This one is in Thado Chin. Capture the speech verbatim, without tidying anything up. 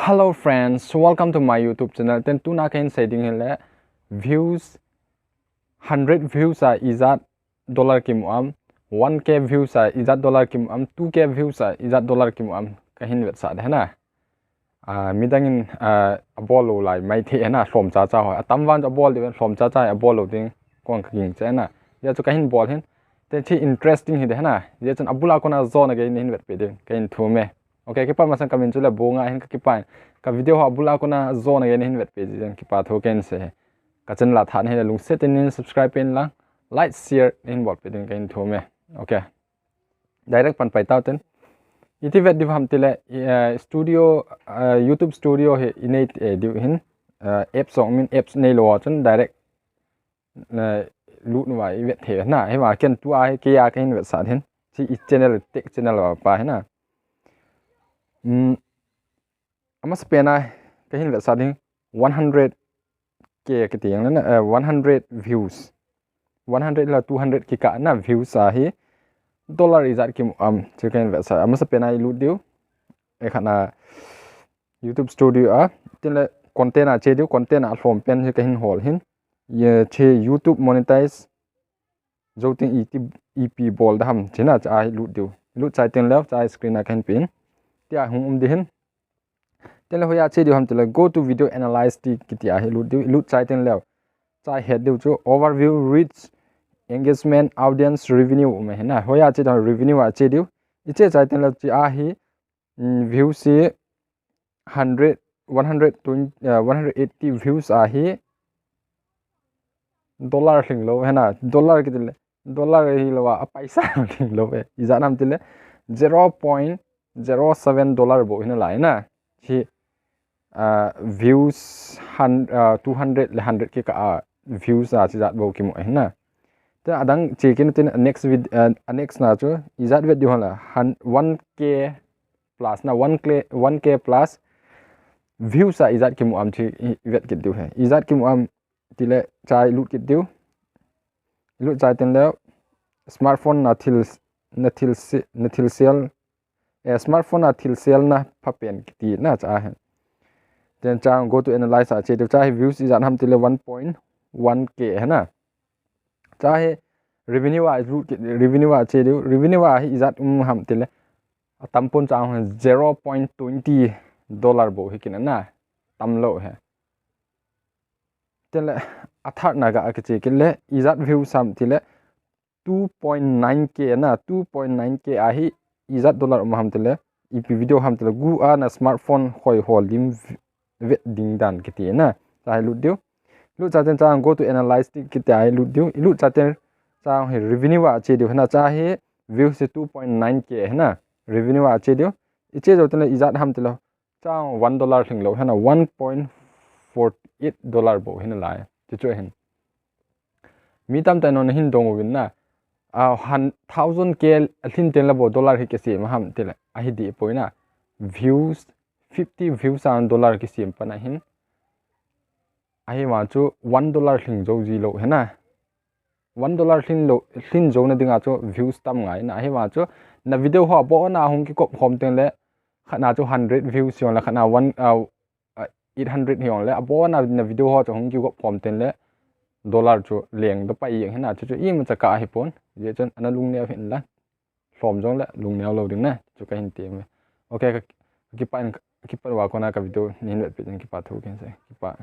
Hello friends, welcome to my YouTube channel. Ten tuna kahin sei ding hile views, hundred views a ijat dollar kimu am, one K views a ijat dollar kimu am, two K views a ijat dollar kimu am kahin vetsah de hena. Ah, midangin, ah, abol lou lai maithei hena, lhom cha cha ho. Atam vang abol de, lhom cha cha abol lou ding kong kaging che hena. Hijeh chun kahin bol hin. Te chi interesting hi de hena. Hijeh chun abula kona jona gei nahin vetpeh ding kahin thum e. Okay, kipa masang kamin chu Lebonga hin, kakipa. Ka video ho abula kona jona gei nahin vetpeh ding kipa thu kahin sei. Ka channel a thanom hile lungset in subscribe peh in lang, like, share nahin bolpeh ding kahin thum e. Okay. Direct pan pai tau ten. Iti vet diu ham tile, eh, studio, eh, YouTube Studio hi inei, eh, diu hin, eh, apps jong min apps neilou a chun direct, eh, lut uva ivet thei na. Hiva ken tua hi keiya kahin vetsah hin. Chi i channel, tech channel pa hina. Hmm. Amasapen a kahin vetsah ding one hundred K kiti jong le na, eh, one hundred views. One hundred le two hundred kikah na views a hi dollar ijat kimu am, chu kahin vetsah. Amasapen a ilut diu. Ekhat na YouTube Studio a. Tin le content a che diu, content a lhom pen hi kahin hol hin. Ye che YouTube monetize jou teng iti, ipi bol da ham, china cha hi lut diu. Lut chai teng leu, cha screen a kahin pin. Tia hung um di hin. Tin le hoiya che diu ham tile go to video analysis kiti a hi lut diu. Lut chai teng leu. Cha het diu chu overview, reach, engagement, audience, revenue um e hina. Hoiya che diu revenue a che diu. Iche chai teng leu chi a hi, mm, views hi hundred, one hundred twenty, uh, one hundred eighty views a hi dollar lhinglou hena, dollar kiti le, dollar hilou a, apaisa lhinglou e. Ijat ham tile zero point zero seven dollar bou hina lai na. Hi, ah, views hun-, ah, two hundred le hundred kikah a views a chijat bou kimu hina. Te adang che kit in tin next vid-, ah, next na chu ijat vet diu ham la, hun-, one K plus na, one K, one K plus views a ijat kimu am chi i vet kit diu hi. Ijat kimu am tile cha ilut kit diu. Ilut chai teng leu smartphone na thil, na thil si-, na thil sel, eh, smartphone na thil selna phapen kiti na cha hi. Then cha go to analysis a che diu, cha hi views ijat ham tile one point one K hena. Cha hi revenue a ilut kit, revenue a che diu, revenue a hi ijat um ham tile atam pon cha hi zero point twenty dollar bou hi kina na, tamlou hi. Tin le athar na ga a kiche kit le ijat views ham tile two point nine K na, two point nine K a hi ijat dollar um ham tile, ipi video ham tile, gu a na smartphone hoi hol dim v-, vet ding dan kiti na. Cha hi lut diu. Lut chai teng cha go to analysis kiti a hi lut diu. Ilut chai teng cha hi revenue a che diu hena, cha hi views hi two point nine K hena, revenue a che diu. Iche jou teng le ijat ham tile, cha one dollar lhinglou hena, one point four eight dollar bou hina lai. Chuchu hin. Mi tamtah in nahin dong uvin na. A, hun-, thousand K alhin teng le bou dollar hi kisem ham tile. Ahi deh poi na. Views, fifty views a dollar kisem pan ahin. Ahivang chu one dollar lhing jou ji lou hena. One dollar lhin lou, lhin jouna dinga chu views tam ngai na. Ahivang chu na video ho abona hung kikop khom teng le, khatna chu hundred views jong le, khatna one, uh, uh, eight hundred hi jong le, abona na video ho chu hung kikop khom teng le, dollar chu leng da pai jeng hena, chu chu imacha kah ahi pon. Hijeh chun ana lungneo hih in la. Lhom jong le lungneo lou ding na, chu kahin ti me. Okay, ka, ka kipa in, ka kipa uva kona ka video nahin vetpeh ding kipa thu kahin sei. Kipa.